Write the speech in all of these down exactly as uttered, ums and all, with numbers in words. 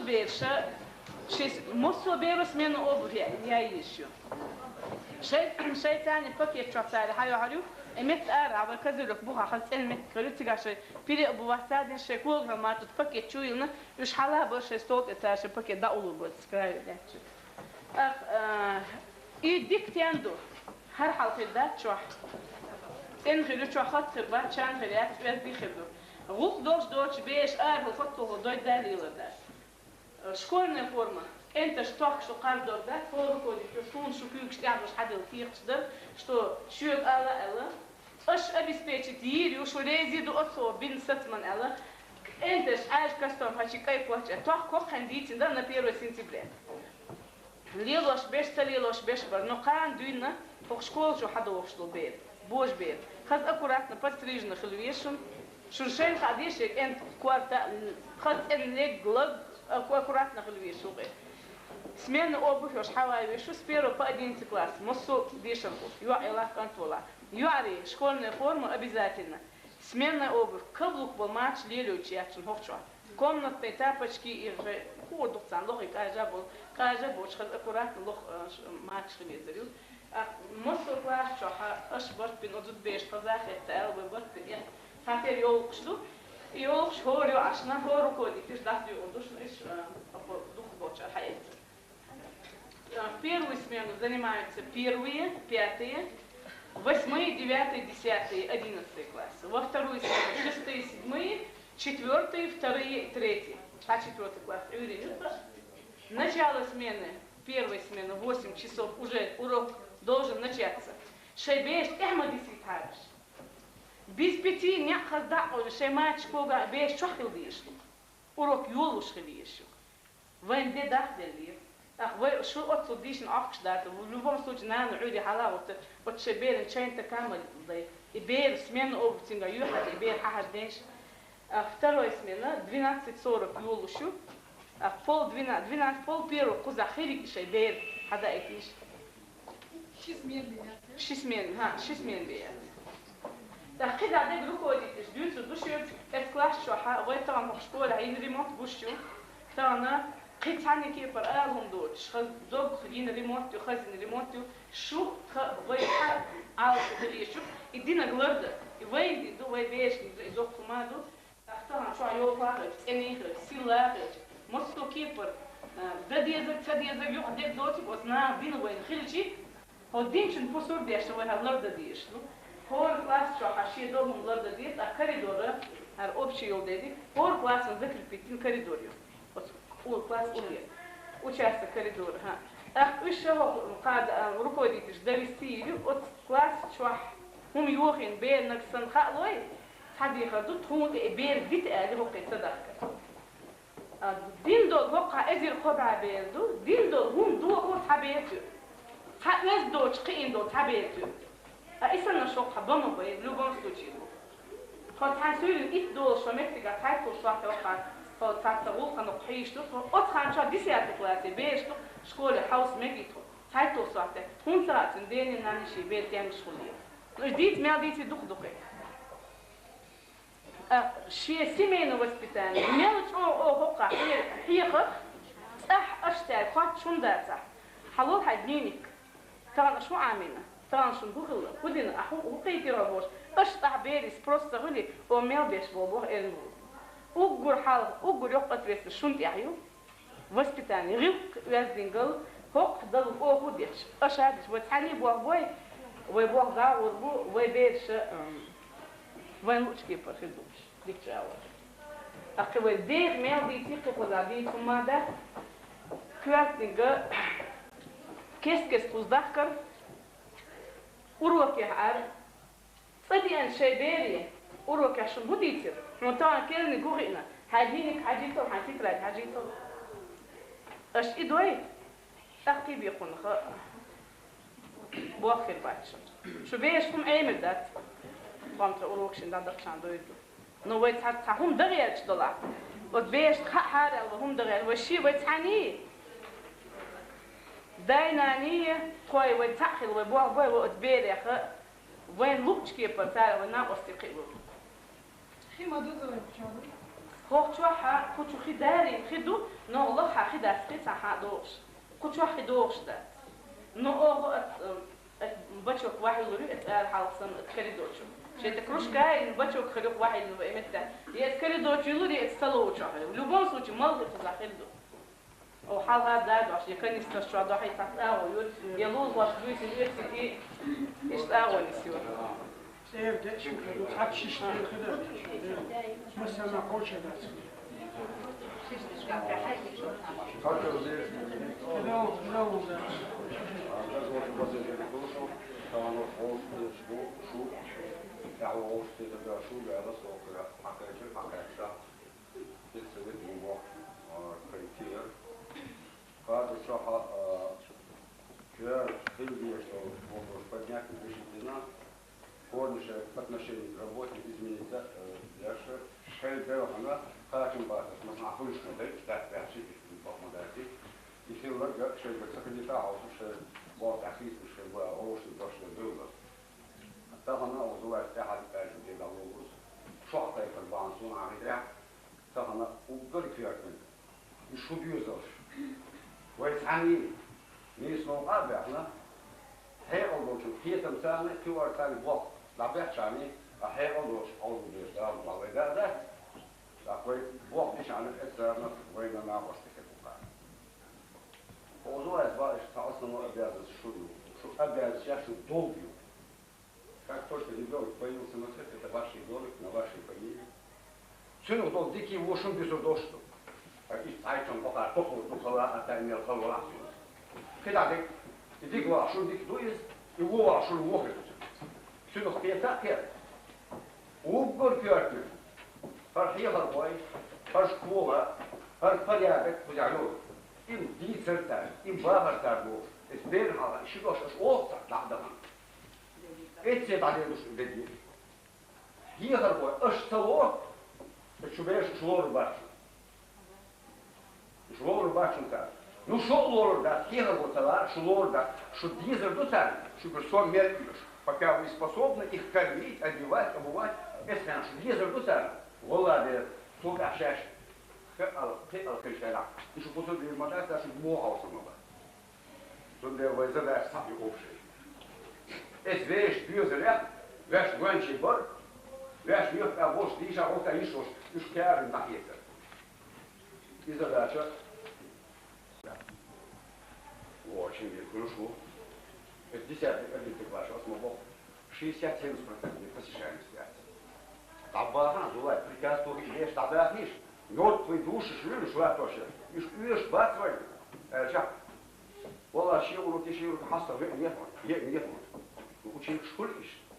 Бераша, ши массо а беро сменный обувь я, я езаш ю. Шай, шайца цхьана пакет чохь цара хьайохьур ю, и метта ара, вай козырёк бухахь хаза цӀена метта хир ю, цигахь шай переобуваться дина, шай когахь мара тӀе пакет чу йиллина, уьш хьалабар шай стол тӀе, цара шай пакет дӀауллур бара, цу краю лаьтташ. Ах, а, и дика стенна ду, хӀара хьал хир дац чохь. ЦӀена хир ю, чохь хатта хир бац, чан хир яц, оьзда хир ду. ГӀуллакх долуш доцуш бераш ара хӀокху хатта хӀокху дойда лелар дац. Школьная форма. КӀенташа тохкаш ду кхардор дац, хӀора кодик ю, суна шу куьйгаш тӀехь долуш хьаделла кехаташ дара, что шоьга ала аьлла. Аша обеспечить йийр ю, шу реза ду оцо бина сацаман аьлла. КӀенташа Ӏаьржа костюм хьаьжча кӀайн коч а тохка хӀокхуьнан дийцина дара на первое сентября. Лелош берш, ца лелош берш бара, но кхана дуьйна хӀокху школа чу хьадогӀуш долу бер, божа бер. Хаза аккуратно подстрижена хила веза шуна. Шуна шайна хаа деза, шайн кӀентан корта, хаза цӀена лег, лаг, аку-, аккуратно хила веза шу кхин. Сменный обувь йолуш хьаваха веза шу с первого по одиннадцатый класс, массо а дешархоша, йоӀ елахь, кӀант волахь. ЙоӀарий, школьная форма обязательно. Сменная обувь, каблук болу мачаш лелойтуш яц шуна хӀокху чохь. Комнатные тапочки, и же хӀора дукха царна лохий кӀажа болу, кӀажа боцуш хаза аккуратно лох-, а, ш-, мачаш хила езар ю. А, массо а класс чохь аша барт бина, оцу зудабераш хаза хетта аьлла, вай барт бина, э, цхьатерра йовлакхаш ду. И йовлакхаш хӀора йоӀашна, хӀора руководителаш дӀасадоьгӀур ду шуна, уьш, а, дукхахболчара хьаэцна. А, в первую смену занимаются первые, пятые, восьмые, девятые, десятые, одиннадцатый класс. Во вторую смену шестые, седьмые, четвёртые, вторые и третьи. А четвёртый класс Ӏуьйрина ю. Начало смены, первой смены, восемь часов уже урок должен начаться. Шайн бераш тӀаьхьа ма дисийтахьара аша. Без пяти некъ хаза дӀа а къовлуш, шайн мачаш когахь бераш чохь хила дезаш ду. Урок йолуш хила езаш ю. Вайн де дахделлера. ТӀаккха вай шу оццул дийшина Ӏохкуш дац. В любом случае, нана Ӏуьйре хьала а гӀуттур, оцу шайн беран чайн такамал дай. И бер сменный обувь цуьнга юьхьара, и бер хьахьаждеш. А, второй смена, двенадцать сорок йолуш ю. А, пол двенадцать, двенадцать, пол первого кхузахь хириг шайн бер хьадаийтийша. Ши смена бен яц, я? Ши смена, хӀа, ши смена бен яц. ТӀаккха кхидӀа дерг руководителаш дуьйцур ду шуьга, эс класс чохь, вай тахана хӀокху школехь йина ремонт гуш ю. Тахана кхин цхьанна кепара ала хӀума доцуш, хаза дог йина ремонт ю, хаза йина ремонт ю, шу тхан вай цхьа Ӏалашо хила езаш ю, и динарг лардан, и вайна дина ду, вай берашна дина ду, и доккха хӀума ду. Ахь тахана чохь йолхо а хилча, цӀена а хилча, силла а хилча, массо а кепара, а, дан дезарг, ца дезарг юха дерг доцург оцу наха дина вайна хилча, хӀо динчун пусур деш вай хьан лардан дезаш ду. ХӀора класс чохь хьан шен долу хӀума лардан деза, ткъа коридора, хӀара общий йолу дерриг, хӀора классан закрепить йина коридор ю. Оцу у-, класс уллера. Участок коридора, хӀа. ТӀаккха уьш ша хӀокху кхада, а, руководителаш довести йийр ю, оцу класс чохь хӀума йохийна бернарг санна хаалой, цхьа дехар ду, тхуна тӀе и бер дита аьлла, хӀокхе ца дахкара. А, дин долу хӀокхахь эзар кхо бӀе бер ду, дин долу хӀума дохо цхьа бер ду. Цхьа оьзда доцуш кхиъна долу цхьа бер ду. А и санна шо хьан бан ма бай, в любом случае. Тхо цхьана суьйрина итт долуш шо меттигахь цхьайтталгӀа сохьте хӀокхахь, тхо цхьацца гӀуллакхана хьийш ду, тхо оцу хан чохь десятый классе бераш ду, школе хьовса мегий тхо, цхьайтталгӀа сохьте. ХӀунда ца хаьа цуьнан дена-нанна шен бер тенгаша хуьлу? Ну, уьш дийца мел дийций дукха ду кхин. А, шен семейное воспитание мел чӀогӀа оха хӀокхахь хье-, хьехарх, цӀахь аша цаьрга хоттуш хӀума дацахь. Хьан лол хьайн дневник? Тахана аша хӀун Ӏамийна? Тахана шуна хӀун хилла? ХӀун дина? Ахь хӀун, хӀун кхийтира хьо бохуш? Аша цӀахь берийн спрос ца хуьлий, оха мел беш болу боху эрна бу. Уггар хьал, уггар йоккха ответственность шуна тӀехь ю. Воспитание, гӀиллакх, оьздангалла, хӀокху далла оха а деш, аша а деш, вай цхьаьний болх бой, вай болх дагӀор бу, вай бераша, м, вайн луъучу кепара хир ду уьш, дикачу агӀор. Аккхи вай деха мел дийций, кхин кхузахь дийца хӀумма дац, коьртаниг кест-кеста кхуза дахкар, урокехь ара, цӀа деана шайн бере, урокехь шуна хӀун дийцира? Хьуна тахана керниг хӀун хиъна? Хьайн дневник хьажийтал, хьайн тетрадь хьажийтал. Аша и дой, тӀаккха кхин бен кхунах болх хир бац шуна. Шу бераш хӀума Ӏемар дац. Тхо-м тхан урокашна дӀадахчан дойр ду. Но вай цхьа, цхьа хӀума дан гӀерташ долахь, оцу берашна хаахьара аьлла, вай хӀума дан гӀерташ, вай шен, вай цхьаьний, дай-наний, тхой вай цхьаъ хилла, вай болх бой, вай оцу берех, вайн луъучу кепара цара вайн накъостий кхиалур. Хи ма ду, зоя, чӀогӀа. Оха чохь кху чу хи дарийна хи ду, но лахахь хи дац, хи цхьа хьан догӀуш. Кху чохь хи догӀуш дац. Но оха ат, ат бачок вахьуьлур ю, ат ара хьалха санна, ат коридор чу. Шен тӀе кружка а йина, бачок хир ю вахьуьллина вай меттехь. Я ат коридор чу юлур, я ат столовый чохь хир ю. В любом случае, мала хи кхузахь хир ду. О, хьалха дагахь, я канистраш чохь дохьийтахь тӀагӀо юр, я лулахошка дуьйцина оьций, и иштта тӀагӀо нисйо. ЦӀера деъча хир ду, цхьацца шишша хир ду. Массарна кхочур дац. Сельсовет ву боху, а, кхайкхира. Кхата чохь, а, коьрта хила дезаш долу вопросаш поднять решительно, корни шайн отношение к работе измениться, э, деш, шайн белхана кхачам бацарш, масала, хуьлуш ма дай, штат баьхчи, бакъ ма дац. И хилларг шайга ца хилийта а хьовсуш, шайн болх тӀехь хийцалуш, шайн бан гӀовшийн дош дан дуьллалц. Тахана оха зулайх тӀаьхьа аьлча дедал ву, шох кхайкхар бахьана суна Ӏа хетарехь, тахана уггар а коьртаниг, уьш хӀун доьзалш? Вай цхьаьний нийса новкъа а баьхна, хьекъал долчун кхетам царна, кхиор царна болх дӀабаьхчарний, а хьекъал долчу Ӏовдал дезаш Дала ма вай да а дац, тӀаккха вай болх дичарна, эцарна вайна накъост хир бу кхара. Оха зулайх бан иштта цхьа основной обязанность шу ю, шу обязанность я, шу долг ю. Как только ребёнок появился на свет, это ваши долг на вашей фамилии. Цуьнах долу дикий вошун бисур долуш ду. А иза цхьайтта кхокхар тохур ду, хала а, тай мел хала валахь цуьнах. КхидӀа дика, и дика вахь шун дика ду иза, и вон вахь шун вон хир ду. Цуьнах кхета а кхета. Уггар коьртаниг. ХӀара хьехархой, хӀара школа, хӀара порядок кхузахь йолу. Им дийцар цара, им бахар цара бохуш. Иза бер хьалха, ши дош аша оха цхьаъ дӀа а дахана. Эцце дӀадедуш дедийра. Хьехархой, аша ца ло, шу бераш шу лорур бац. Шу лорур бац шун цара. Ну, шу а лорур дац, хьехархо ца лара, шу лорур дац. Шу дезар ду царна, шуьгара сом мел оьшу. Пока вы способны их кормить, одевать, обувать, эцхьана шу дезар ду царна. Валла, дера, цул тӀаьхьа шаьш кхиъал, кхиъал хир шайнахь. И шу кхуза дийр ма дац, шу муха хьовсур ма бац. Цундела вай задача схьа а ю общая. Эс вешан доьзалехь, вешан гончий бар, вешан юьхь тӀехь волуш, дийша гӀуллакх йиш йолуш, уьш кхаьрина дӀахецар. И задача. Очень вирхуьлуш ву. Эс десятый, одиннадцатый класс, ас ма боху, шестьдесят-семьдесят процентов посещаемость яц. ДӀабахана, Зулай, приказ тухий, вешан дӀабахийша, мёртвые души шу вуьлуш латтош, уьш оьшуш бац вайна, аьлча. Валлахь, шен уроке, шен уроке хьастагӀа веа нет ван, веа нет ван. Ну, ученикаш хуьлу иштта.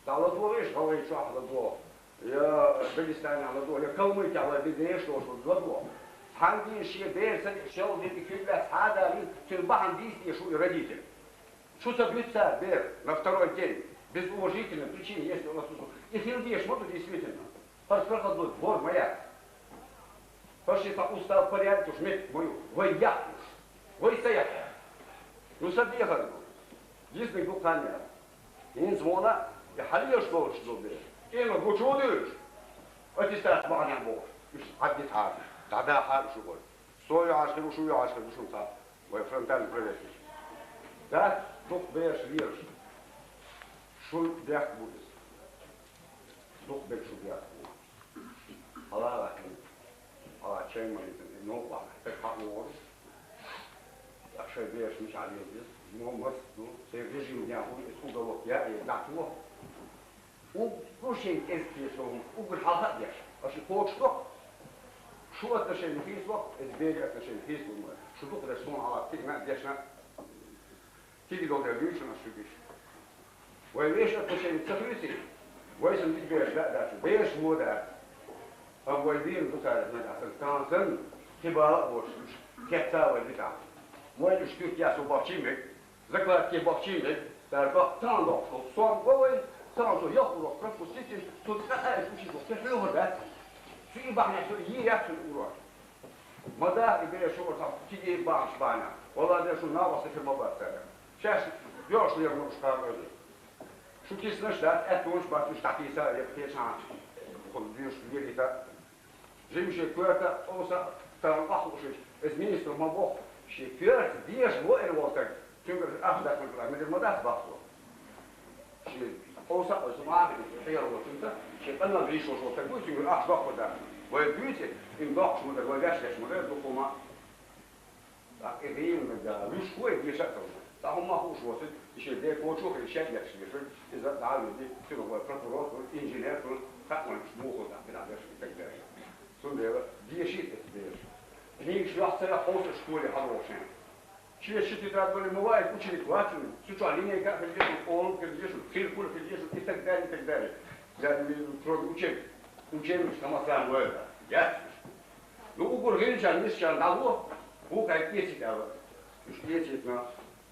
ДӀаладогӀийша, гӀалгӀай чохь ладогӀа, я Дагестанехь ладогӀа, я Калмыкехь вай де деш долуш ладогӀа. Цхьана дийнахь шен бер ца деъча, шел дийна и куьг лаьцна хьа а далийна, цуьнан бахьана дийца дезаш ву и родитель. Шу ца дуьту цара бер на второй день, без уважительной причины, если у вас тут. И хила дезаш ма ду, действительно. ХӀара проходной двор ма яц. ХӀара шен цхьа устав, порядок йолуш меттиг ма ю. Вай яхь уьш. Вай ца яхь. Ну, сан дехар ду. Дийцинарг ду кхаьннера. ХӀинца вона и хьалаелаш долуш ду бер. КӀиранах гучу а дуьйлуш, аттестат бахьанехь бохуш, уьш Ӏаддитахьара, дӀадахьара уьш уггар. Со юьхьӀаьржа хир ву, шу юьхьӀаьржа хир ву, шуна цхьа. Вай фронтальный проверка. Дац дукха бераш лелаш. Шун бехк бу иза. Дукха берг шун бехк бу. Хьала а латтийна, хьала чай ма йитина, и новкъахь стаг хьалавогӀура. ТӀаккха шайн бераш мичахь лела деза? Мо мас ду, шайн режим ян хуьлу, иза уголок яа, я дӀатоху. Уггар шайн кӀезиг кхеташ долу хӀума уггар хьалха а деш, аша и кхочушдо-кх. Шу отношение хийцало-кх, иза берийн отношение хийцало ма. Шу дукха дерш суна хьалха кхиъна а, дешна а, кегий долу дела дуьйцу шуна аса шуьга иштта. Вай вешан отношение ца хуьйций, вай санна дика бераш да а дац, бераш вон дац. Амма вай вийр ду цара нагахь санна, тахана санна, кхин бала а боцуш, уьш кхетта а вай дитахь. Вай уьш туьртаяц бахчий мег. Закладке бахчий мег, цара баккха тахана доккхуш долу сом го вай, тахана цо йоху урок пропустить йина, цунна цкъа а аьлча учитель кхин хьоьхур дац. Цу и бахьанехь цо йийр яц цуьнан урок. Ма даха и бераш юкъара цхьа кегий бахьанаш бахьанехь. Валлахь, дера, шуна накъосталла хир ма бац цара. Шаьш доьлхуш лерина уьш кхара веза. Шу киснаш дац, аьттонаш бац, уьш дӀакхийса а, я кхечахьа кху доьшуш лелийта а. Жимче коьрта, оса тара бахлушич, из министр ма боху, ши коьрта деша бо эр волу стаг, цуьнгара ахча даккхалла, мегар ма дац бахло. Ши оса, оса ма ахи, хьера волчунца, ши къанал вийшош волу стаг вуй, цуьнгара ахча доккху дац. Вай буьйци, им доккхуш ма дара, вай ваьш деш ма дара, дукха ма. ТӀаккха и гӀийла да, вуьш вай деша а ца вуьш. Цхьа хӀумма хууш воцург, и шен декочо хир, шен деш вешарг, иза дӀа а вуьйди, цуьнан вай прокурор хуьлу, инженер хуьлу, хаьа вайна муха дахкина деш и таг деш. Цундела деши тӀе деша. Книгаш йохцара хьовсуш школе хьадогӀу шен. Шен ши тетрадь бали ма вай, ученик вацун, цу чохь линейка а хила дешун, олук хила дешун, циркуль хила дешун, и так далее, и так далее. Я, кроме учеб-, учебникаш тамасан вай, яц. Ну, уггар гӀирначарна, мисачарна дӀало, вукхаьрга эцийта аьлла. Уьш эцийтина,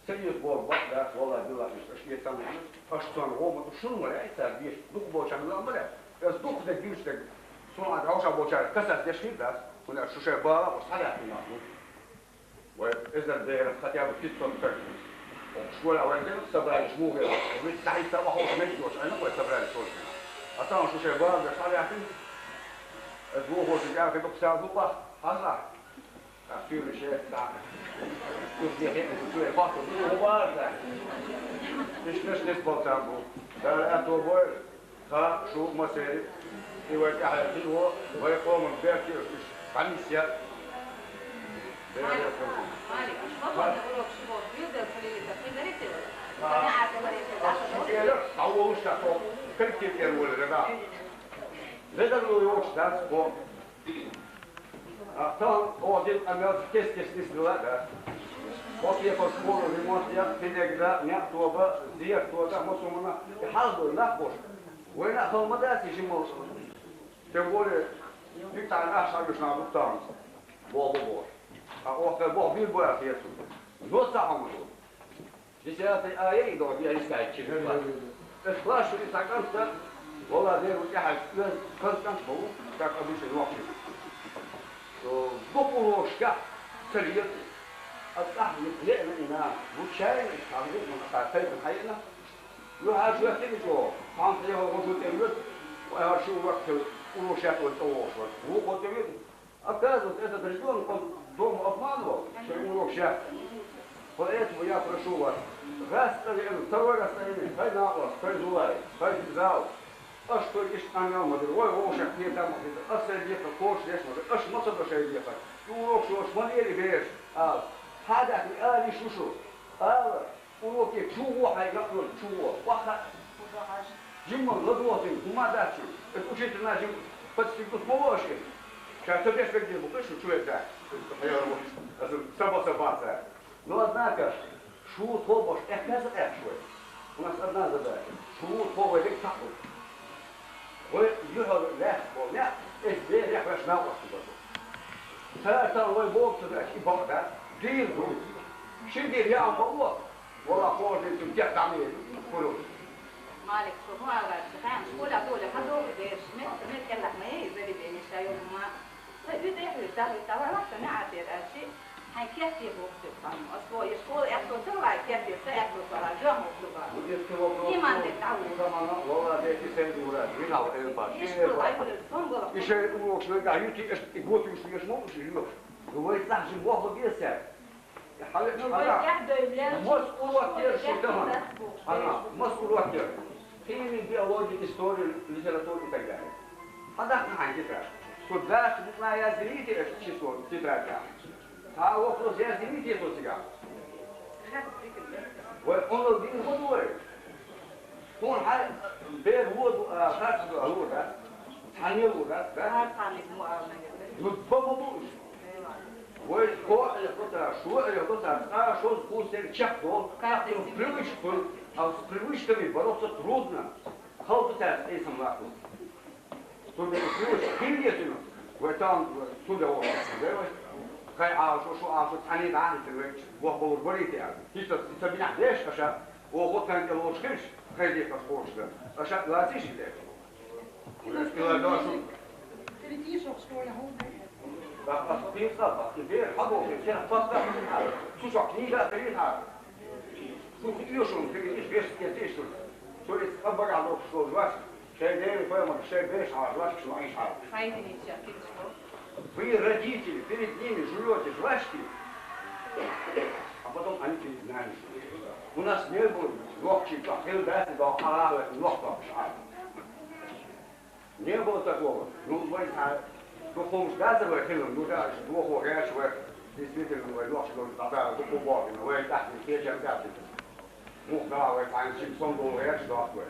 ца эца боху бакъ дац, валлахӀи, биллахӀи, уьш аша эца ца мегаш, аша цунна гӀо ма ду, шуна ма лаьа, цара деша, дукха болчарна ма лаьа. Аса дукха дерг дуьйцу дерг, суна а гӀовша болчара касас деш хир дац, хӀунда аьлча шу шайн бала а бо, схьадаьккхина нах бу. Вай эзар берах хотя бы пятьсот стаг. Школа а вай дерг, собраниш муха хир, вуьш схьаийца вахьуш мегаш доцу, айна вай собраниш хӀорш. А там шу шайн бала беш схьадаьккхина, аса вохочун тӀаьхьа дукха сагӀа ду бах, хьажахь. Ах, туьйра шех, ах. Уьш де хиъна, шу туьйра хӀотто ду, хӀун бара ца? Иштта неш нисбалцам бу. Дала аьтто бойла. Тха, шу, массеран. И вай тӀаьхьа кхин во, вай къоман берте уьш, уьш, дӀанисъяр. Малик, Малик, уьш ма боху урок шу боху, юьрдал хилийта, хи дарий те вай? Ха. Ха, шу кӀелар, дӀаволуш ша тхо, коллектив тӀера волира, да. Везар ло йоцуш дац, бо. А тахана оха дина къамел кест-кест нисдала а дац. Оцу тайпа школа ремонт ян, педагогаш, некъ тоба, зерат тоба, массо а хӀуманна и хьалха долу нах бохуш. Вайна а хала ма дац и жимма. Тем более, дика цхьана ахча хьабуьйсу нах бу тахана. Боху бу бохуш. А оха тера боху бийр бу аьлла хета суна. Но цхьа хӀума ду. Десятый А яй и догӀу, я десятый чиркхаш. Эс класс шу и цхьа кӀант дан, валла, дера ву тӀаьхьа оьзда кӀант, кӀант бу, как обычно, нохчий. Дукха урокашкахь ца лела. Ас тӀаьхьа леана и нана, ву чайна и цхьа ву, ман кхаа тайпана хьаеана. ЮьхьӀаьржа хӀоьттина чӀогӀа, цхьаьна тӀехьа гӀо ду тӀе вуьту, вай хӀара шу урок тӀе, урок шаьтта вай тӀе вогӀуш вара. Вукхо тӀе вуьту. Оказывается, этот ребёнок, он дома обманывал, что ему урок сейчас. Поэтому я прошу вас, раз цӀа веана, второй раз цӀа веана, хай накъост, хай зулай, хай зал. Аш той иштта къамел ма дира, вай вовшах кхетам ма хилла, аш сайн декхар кхочушдеш ма дира, аш ма ца до шайн декхар. И урок шоьш ма лелий бераш, ала. Хьадахна ала йиш ю шу, ала. Уроке чу гӀо хьайн, гӀо, чу гӀо. Ваха. Жимма ладогӀатина, хӀума дац шуна. Эта учительна жимма подстегнуть ма во аша. Ша ца деш верг бу, шу чу веза. Аса саба-саба ца. Но, однако, шу тхо бош, эхь, кхаьза къаьхьаш вай. У нас одна задача. Шу тхо вай дерг цхьаъ ду. Вай юьхьал лаьцна болу некъ, эс берех ваьш накъост ду базо. Цара тахана вай боху ца даьлча, и бакъ дац, дийр ду. Ши дийр яа ма ло, вала хожа дийр цуьнан тӀехь дӀа ма еза, хуьлу. Малик, шу хӀун ала ваьлла, шу хаьм школехь доле хьан догӀу дерш, мет, мет кӀелахь ма яй, заведение ша йолу ма. Ша уьйтӀа хьуьйтӀа, хьуьйтӀа, вара вахча неӀа тера аьлчи, хьайн кепте боху цуьнга хьан. Ас боху, я школа аьтту ца вай, кепте ца аьтту ца вай, жоьхьа хӀума ду бара. Иман де дӀаву. Ишкула дӀайолуьйту, сон гала. И шайн урокаш нагахь юьти, и готуьйш веш ма ву ши юьхаш. Ну, вай цхьа шин боху беза цаьрга. Хьале, ну, вай хьала. ТӀаьхьа дойла, мас урок школа дера шу тӀаьхьа тахана? Дац боху. Ана, мас урок дера? Хими, биологи, истори, литература и так далее. Хьадахна хьайн тетрадь. Шу дац букъна яздинийти аша число тетрадь тӀехь? Цхьа а вопрос яздинийти со цигахь? Вай Ӏуналла дийр ма ду вай. Хьуна хьан бер вон ду, а, харц ду, а, вон дац? Цхьанне вон дац, да? Харц хьан иза мо ала мегар. Ну, ба ма бу уьш. Вай кхо а эхь ду цара, шо а эхь ду цара, цкъа шозза кхузза стеган чекхдолу, Каждый из привычка хуьлу, а с привычками бороться трудно. Хала ду цаьрца айсам латталц. Цунна и привычка хила деза цуьнан. Вай тахана цу де вохуш дац вай. Хай Ӏалашо, шу Ӏалашо, цхьаьний дӀа а хӀиттина вай, вохбалур барийта аьлла. ХӀинца и ца бинехь деш аша, оха тхан тӀе лоруш хилча, хай декхарш кхочуш дан. Аша лацийша и декхар? Аса кхин цкъа баккхий, бер хьабоху, кхин паста а хьара, цу чохь книга а хилийта хьара. Шу кхин оьшург хилийта, вешан кхетийша шуна. Цо иза къа багахь лохуш долу жош, шайн Делан пайхамар, шайн бераш хьара, жош шу Ӏийша хьара. Хайдинийша кхин цкъа. Вы, родители, перед ними жуёте жвачки, а потом они перед нами жуют. У нас не было ногчий, как хилдати, да, а ногчий. Не было такого. Ну, вай, а, духом ждать, вай, хилом, ну да, духом, конечно, вай, действительно, вай, ногчий, да, да, духом Бога, вай, так, не печем, да, ну, да, вай, а, чем сон был, я ждал, вай.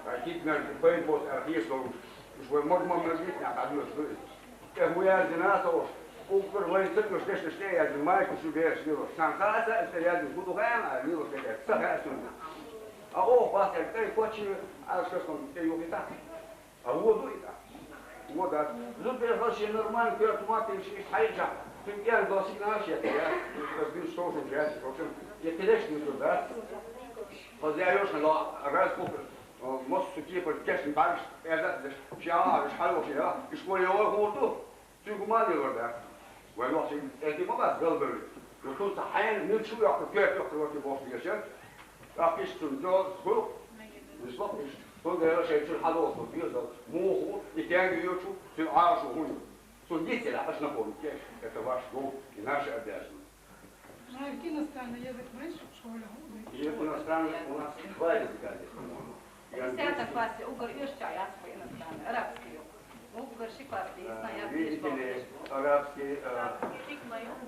А, хит, наверное, пейн, вот, а, есть, он, уж, вай, может, мама, видно, а, ну, что, Э, вуяздина со, укр вайн цикл штеш штеш язин, майку шу беш лило. Шанхаса это язин, буду хана лило кете, саха сун. А о, бас я кай кочи, а что сон, те юхита. А воду и так. Вот, да. Зуб я вообще нормально, пьет мат, и шиш хайджа. Ты пьян до сигнал щет, я. Разбил, что уже, я, в общем, я перешли туда. Позже я ёшка, но раз купил. Мос су кепа кешин бариш, эрзат деш. Шала, шала, шала. Ишколе о хурду. Тюгмали варда. Вай мос эти мама галбери. Утун са хайн мил шу яхту кеп яхту вати бос дешер. Ахиш тун дё су. Мисло иш. Тон дера шей чур хадо су дё. Муху, и тянги ючу, тюн ашу хун. Судите, аш напомните, это ваш долг и наша обязанность. А иностранный язык знаешь в школе? Нет, иностранный у нас два языка здесь, по-моему. И В десятом английский. Классе угар ещё яс по иностранный, арабский угар. Угар ши класс, и Да, знаю, видите ли, арабский, э,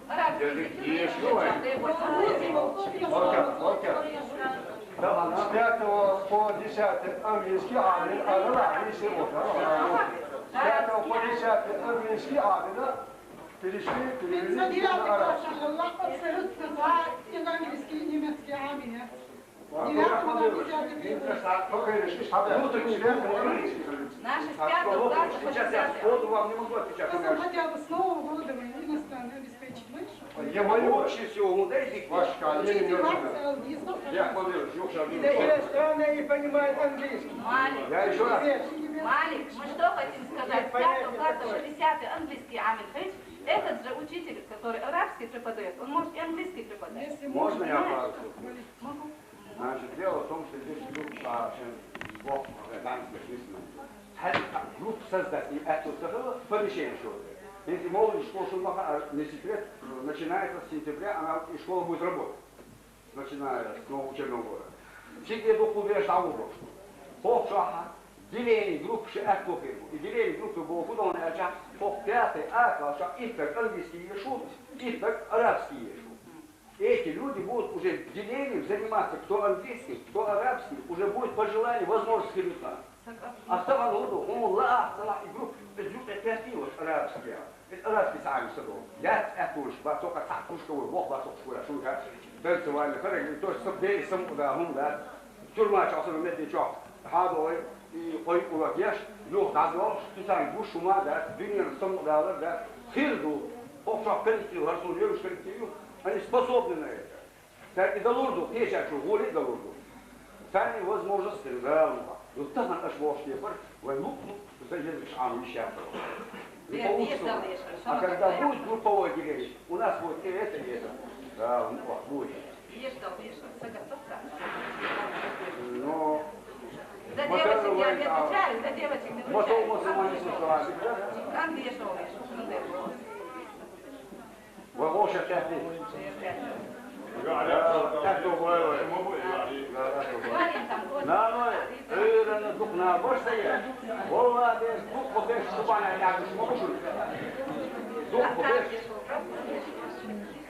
Арабский язык язык есть, есть, ну, ещё ладно. Требуется. Окей, окей. Да, с пятого по десятый английский, а, а, а, а, если вот, а, а, вот. С пятого по десятый английский, а, да? Перешли, перевели на арабский. Наши с пятого класса по десятый. Сейчас я сходу вам не могу отвечать. Хотя бы с Нового года мы иностранно обеспечим. Я говорю, общий всего, ну, дайте. Ваша коллега. Я говорю, Жук Шаргин. Иностранные не понимают английский. Я ещё раз. Малик, мы что хотим сказать? С пятого класса по десятый английский амин. Этот же учитель, который арабский преподает, он может и английский преподать. Можно я пару слов? Могу. Значит, дело в том, что здесь идут сообщения двух гражданских личностей. Группа создать и это помещение, что ли. Если молодежь школу, не секрет, начиная с сентября она, и школа будет работать, начиная с нового учебного года. Всегда духу веш того. Хох шаха, деление группы ши эт лохе. И деление группы было куда он эча, хох пятый А класс, шах итак английский ешу, итак арабский ешу. Эти люди будут уже в делением заниматься, кто английским, кто арабским, уже будет по желанию возможность хилита. А става луду, он ла, сала и группы, это группы пятый вот арабские. Эт арабский сами садо. Я эт уж, ба тока так уж кого, вох ба тока школа, шука. Танцевальный, характер, то есть, сам, да, сам, да, хум, да. Тюрьма, чё, особенно, метный, чё. Хадой, и хой, ула, еш, ё, да, ё, ты сам, гуш, ума, да, дунья, сам, да, да. Хирду, ох, чё, коллектив, гарсун, ё, коллектив, они способны на это. Сани далурду, кеча чу гули далурду. Сани возможности равно. Ну, тахан аш вошке пар, вай лук, лук, за язык ам ища. Не получится. А когда будет групповое деление, у нас будет и это, и это. Да, ну, вот, будет. Но за девочек я не отвечаю, за девочек не отвечаю. Мотор, мотор, мотор, мотор. Как вешал, вешал. Ва гъоша тяхти. Тяхти вай вай. Нано, эрана дух на борсая. Валла бер дух бер шубана ягуш мокшун. Дух бер.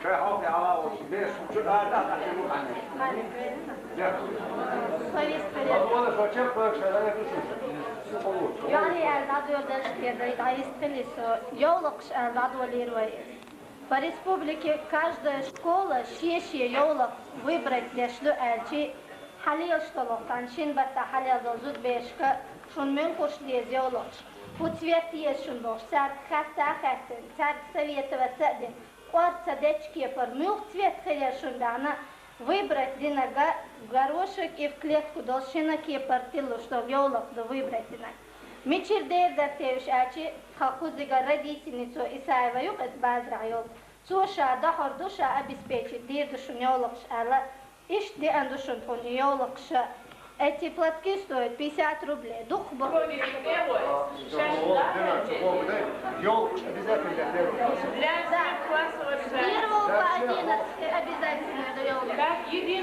Шай халк ала ош бер шучу ада да шуму хани. Повестка. Валла шочер кой шарая душу. Яни эл дадур деш кеда, да истелис, ёлокш эл дадур лирвай. По республике каждая школа шешья ёлок выбрать дешлю эльчи, халил штолок танчин бата халил дозуд бешка, шун мюн куш дез ёлокш. Фу цвет ешун дош, царк хатта хаттен, царк советоваться ден, кварца дечке пар мюх цвет хелешун дана, выбрать дина га-, горошек и в клетку должна кепартилу, чтоб ёлок да выбрать дина. Мичир дер да тевш ачи, халкузига родительницу Исаева юк эт базра ёл. Цуша дахар душа обеспечить дир душун ёлок шала. Иш ди ан душун тун ёлок ша. Эти платки стоят пятьдесят рублей. Дух бог. Шашка. Ёлка обязательно для первого класса. Для всех классов С обязательно. первого по одиннадцатый обязательно это ёлка. Так, единственное.